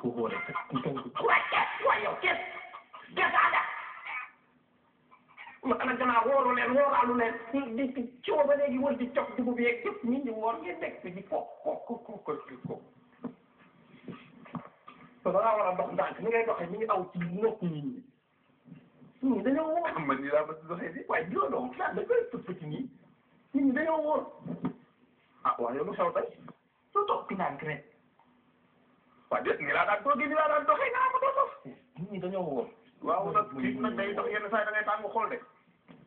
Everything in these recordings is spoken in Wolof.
ko xoole waaye yow kees ada ma ana gannaaw wóoru leen wóoraalu leen di coow ba léegi wër di cop dugub yeeg yëpp nit ñi woor ngeen nekk fi di ko da ngaa war a dox ndànk ni ngay doxee mi ngi aw ci nopp nit ñi dañoo wóor man nii laa bëgg doxee nii waaye doo doon da koy tëpp ci nii nit ñi dañoo wóor ah waaw yow lu xew tey soo toog ci ndànk rek waaw déet nii laa daan toogee nii laa daan doxee naa ko doon dox nit ñi dañoo wóor waaw nag kii nag day dox yenn saa yi da ngay tàng xol de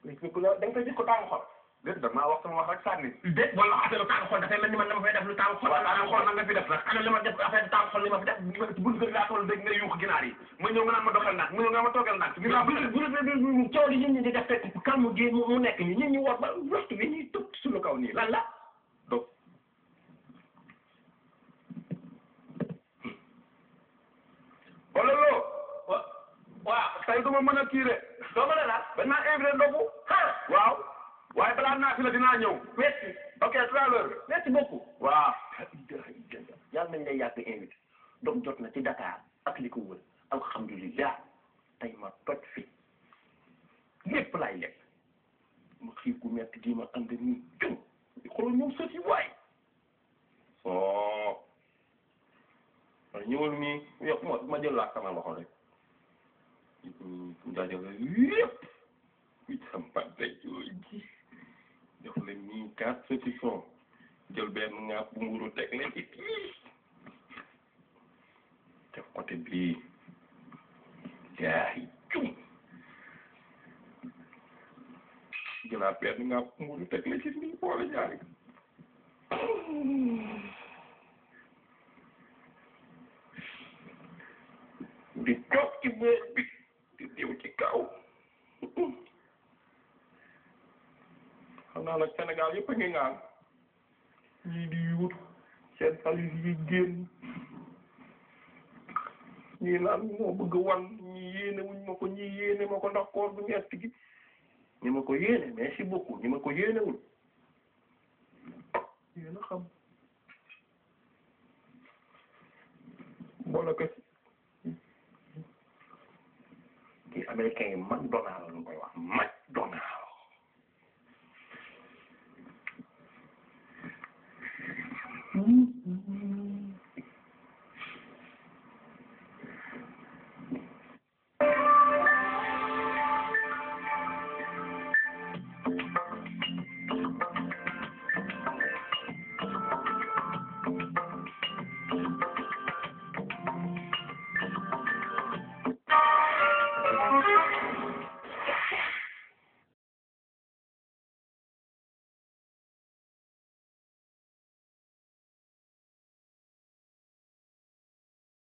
da nga koy gis ko tàng xol déet damaa wax sama wax rek sànni déet wala affaire lu tàng xol dafay mel ni man dama fay def lu tàng xol tàng xol nag nga fi def nag ana li ma def affaire tàng xol li ma fi def ci buntu kër laa toll dégg nga yuux ginaar yi ma ñëw nga naan ma doxal nag mu ñëw nga ma toogal nag ni laa bu coow li nit ñi di def fekk calme gi mu nekk nii nit ñi war ba waxtu bi ñuy tëb suñu kaw nii lan la donc ololo waaw tey du ma mën a kii de doo mën a laal dañ maa invité ndogu waaw waaye balaa naa fi la dinaa ñëw merci ok tout à l'heure merci beaucoup waaw yàlla nañ lay yàgg invité donc jot na ci Dakar ak li ko wër alhamdulilah tey ma toj fi lépp laay lekk ma xiif gu metti gi ma ànd nii jëm xoolal ñoom sët yi waay soo ñëwal nii yow ma jël laa sama loxo rek jaajëfal yëpp kuy sampat rek yooyu ji def leen nii 4 saucissons jël benn ŋàpp bu mburu teg leen ci def côté bii jaay cum jëlaat benn ŋàpp bu mburu teg leen ci nii boole ñaari di toog ci boor bi di diw ci kaw xam naa nag Sénégal yëpp a ngi ngaan ñii di wut seen salis yi génn ñii naan moo bëgg wan ñii yéene wuñ ma ko ñii yéene ma ko ndax koor bu metti gi ñi ma ko yéene merci beaucoup ñi ma ko yéenewul yéen a xam mbooloo ko ci américain yi McDonald lu koy wax McDonald